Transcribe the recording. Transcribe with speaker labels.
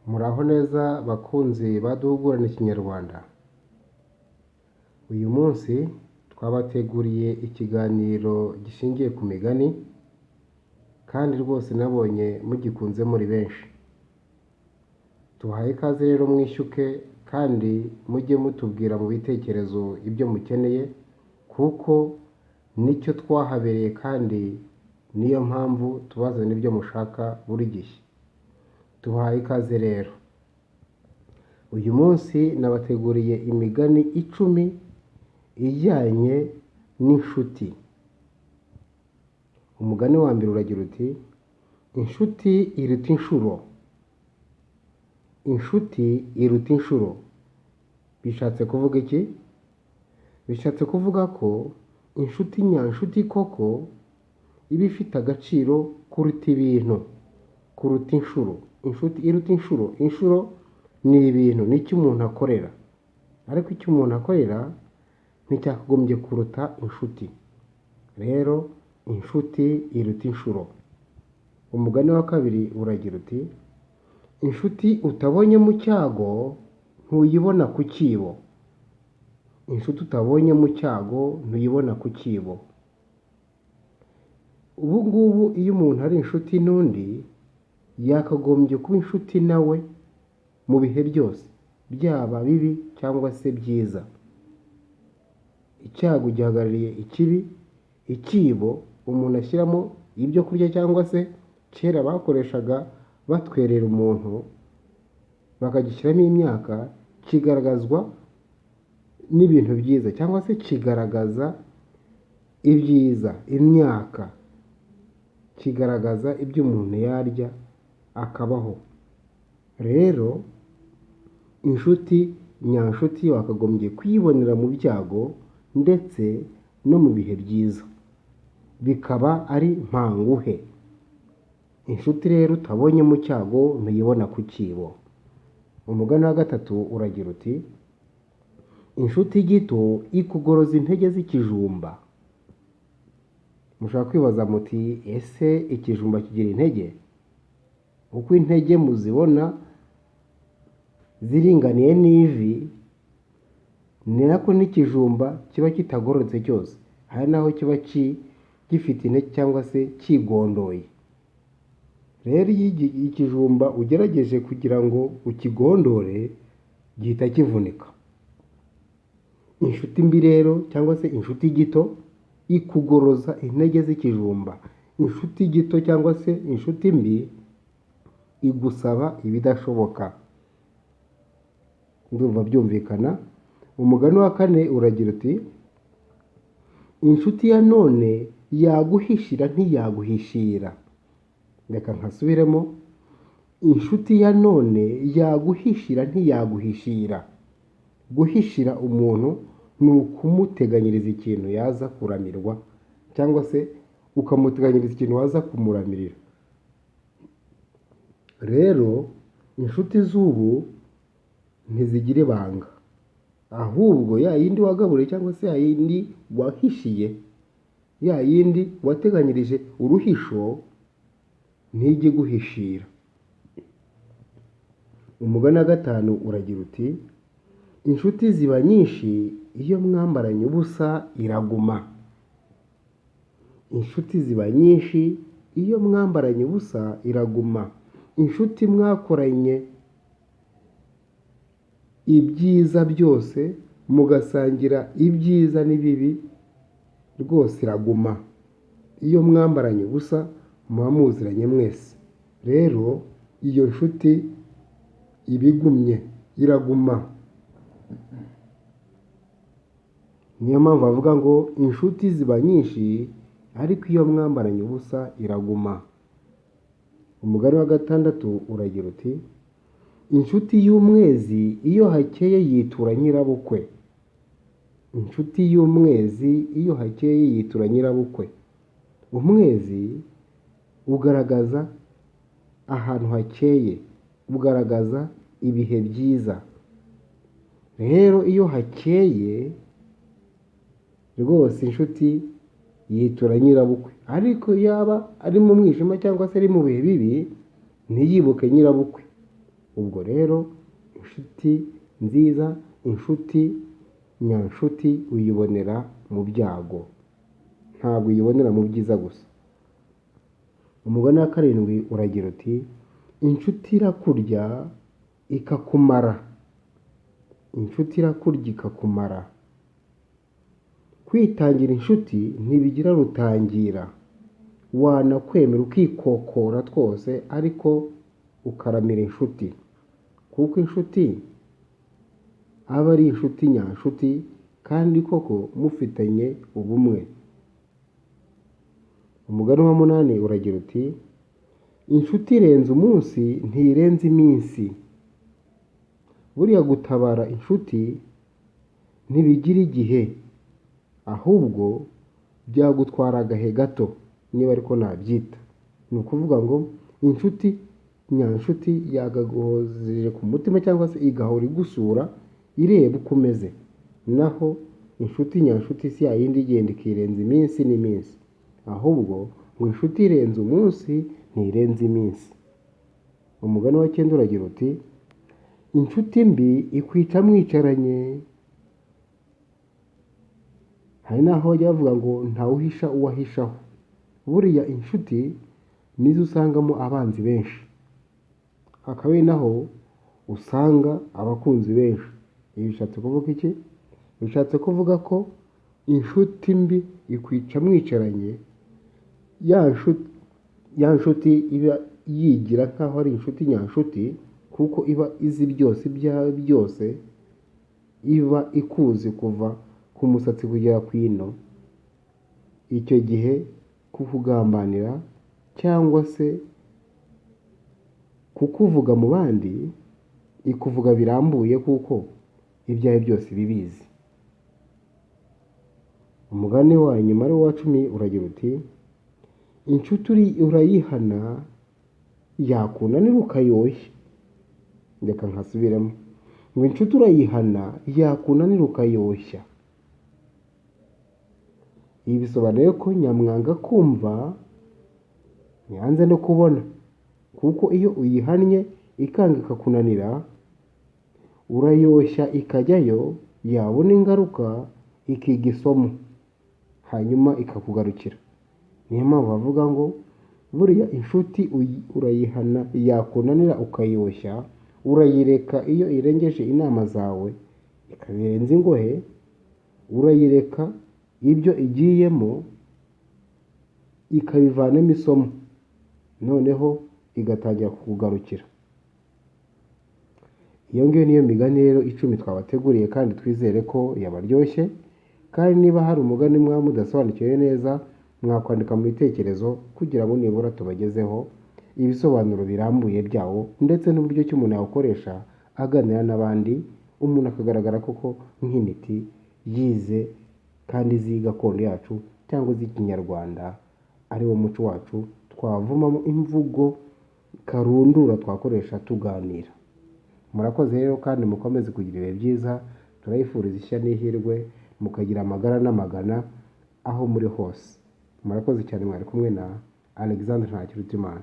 Speaker 1: Muraho neza bakunzi ba Duhugurane Ikinyarwanda, uyu munsi twabateguriye ikiganiro gishingiye ku migani kandi rwose nabonye mugikunze muri benshi. Tubahaye ikaze rero mwishyuke kandi mujye mutubwira mu bitekerezo ibyo mukeneye kuko nicyo twahabereye kandi niyo mpamvu tubazanira ibyo mushaka buri gihe. Tubahaye ikaze rero. Uyu munsi nabateguriye imigani 10 ijyanye n'inshuti. Umugani wa mbere uragira uti inshuti iruta inshuro. Inshuti iruta inshuro. Bishatse kuvuga iki? Bishatse kuvuga ko inshuti nyanshuti koko iba ifite agaciro kuruta ibintu, kuruta inshuro. Inshuti iruta inshuro. Inshuro ni ibintu, ni icyo umuntu akorera, ariko icyo umuntu akorera nticyakagombye kuruta inshuti. Rero inshuti iruta inshuro. Umugani wa kabiri uragira uti inshuti utabonye mu cyago ntuyibona ku cyibo. Inshuti utabonye mu cyago ntuyibona ku cyibo. Ubu ngubu iyo umuntu ari inshuti n'undi yakagombye kuba inshuti nawe mu bihe byose, byaba bibi cyangwa se byiza. Icyago gihagarariye ikibi, icyibo umuntu ashyiramo ibyo kurya cyangwa se kera bakoreshaga batwerera umuntu bakagishyiramo imyaka, kigaragazwa n'ibintu byiza cyangwa se kigaragaza ibyiza, imyaka, kigaragaza ibyo umuntu yarya akabaho. Rero inshuti nyanshuti wakagombye kuyibonera mu byago ndetse no mu bihe byiza, bikaba ari mpanguhe. Inshuti rero utabonye mu cyago ntuyibona ku cyibo. Umugani wa gatatu uragira uti inshuti gito ikugoroza intege z'ikijumba. Mushobora kwibaza muti ese ikijumba kigira intege? Uko intege muzibona ziringaniye n'ivi, ni nako n'ikijumba kiba kitagororotse cyose, hari n'aho kiba gifite intege cyangwa se cyigondoye. Rero iyo ikijumba ugerageje kugira ngo ukigondore gihita kivunika. Inshuti mbi rero cyangwa se inshuti gito ikugoroza intege z'ikijumba. Inshuti gito cyangwa se inshuti mbi igusaba ibidashoboka. Ndumva byumvikana. Umugani wa kane uragira uti inshuti ya none yaguhishira ntiyaguhishira. Reka nkasubiremo, inshuti ya none yaguhishira ntiyaguhishira. Guhishira umuntu ni ukumuteganyiriza ikintu yaza kuramirwa cyangwa se ukamuteganyiriza ikintu waza kumuramirira. Rero inshuti z'ubu ntizigira ibanga, ahubwo ya yindi wagaburiye cyangwa se ya yindi wahishiye, ya yindi wateganyirije uruhisho ntijye iguhishira. Umugani wa gatanu uragira uti inshuti ziba nyinshi iyo mwambaranye ubusa iraguma. Inshuti ziba nyinshi iyo mwambaranye ubusa iraguma. Inshuti mwakoranye ibyiza byose mugasangira ibyiza n'ibibi rwose iraguma. Iyo mwambaranye ubusa muba muziranye mwese. Rero iyo nshuti iba igumye, iraguma. Niyo mpamvu bavuga ngo inshuti ziba nyinshi ariko iyo mwambaranye ubusa iraguma. Umugani wa gatandatu uragira uti inshuti y'umwezi iyo hakeye yitura nyirabukwe. Inshuti y'umwezi iyo hakeye yitura nyirabukwe. Umwezi ugaragaza ahantu hakeye, ugaragaza ibihe byiza. Rero iyo hakeye rwose inshuti yitura nyirabukwe, ariko yaba ari mu mwijima cyangwa se ari mu bihe bibi ntiyibuke nyirabukwe. Ubwo rero inshuti nziza, inshuti nyanshuti uyibonera mu byago, ntabwo uyibonera mu byiza gusa. Umugani wa karindwi uragira uti inshuti irakurya ikakumara, inshuti irakurya ikakumara. Kwitangira inshuti ntibigira rutangira, wanakwemera ukikokora twose ariko ukaramira inshuti, kuko inshuti aba ari inshuti nyanshuti kandi koko mufitanye ubumwe. Umugani wa munani uragira uti inshuti irenze umunsi ntirenza iminsi. Buriya gutabara inshuti ntibigira igihe, ahubwo byagutwara agahe gato, niba ariko nabyita. Ni ukuvuga ngo inshuti nyanshuti yakaguhojeje ku mutima cyangwa se igahora igusura ireba uko umeze, naho inshuti nyanshuti si yayindi igenda ikirenza iminsi n'iminsi, ahubwo ngo inshuti irenze umunsi ntirenze iminsi. Umugani wa cyenda uragira uti inshuti mbi ikwica mwicaranye. Hari n'aho bajya bavuga ngo ntawuhisha uwahishaho. Buriya inshuti nizo usangamo abanzi benshi, hakaba ari naho usanga abakunzi benshi. Ibi bishatse kuvuga iki? Bishatse kuvuga ko inshuti mbi ikwica mwicaranye, ya nshuti iba yigira nk'aho ari inshuti nyanshuti, kuko iba izi byose ibyawe byose, iba ikuzi kuva ku musatsi kugera ku ino. Icyo gihe kukugambanira cyangwa se kukuvuga mu bandi, ikuvuga birambuye kuko ibyawe byose ibibizi. Umugani wa nyuma ari wo wa 10 uragira uti inshuti urayihana yakunanira ukayoshya. Reka nkasubiremo ngo inshuti urayihana yakunanira ukayoshya. Ibi bisobanuye ko nyamwanga kumva ntiyanze no kubona, kuko iyo uyihannye ikanga ikakunanira, urayoshya ikajyayo, yabona ingaruka ikiga isomo, hanyuma ikakugarukira. Niyo mpamvu bavuga ngo buriya inshuti urayihana yakunanira ukayoshya, urayireka iyo irengeje inama zawe ikazirenza ingohe, urayireka ibyo igiyemo ikabivanamo isomo, noneho igatangira kukugarukira. Iyo ngiyo niyo migani rero 10 twabateguriye kandi twizere ko yabaryoshye, kandi niba hari umugani mwaba mudasobanukiwe neza mwakwandika mu bitekerezo kugira ngo nibura tubagezeho ibisobanuro birambuye byawo, ndetse n'uburyo ki umuntu yawukoresha aganira n'abandi, umuntu akagaragara koko nk'intiti yize kandi izi gakondo yacu cyangwa izi Ikinyarwanda, ari wo muco wacu, twavumamo imvugo karundura twakoresha tuganira. Murakoze rero kandi mukomeze kugira ibihe byiza, turayifuriza ishya n'ihirwe, mukagira amagara n'amagana aho muri hose. Murakoze cyane, mwari kumwe na Alexandre Ntakirutimana.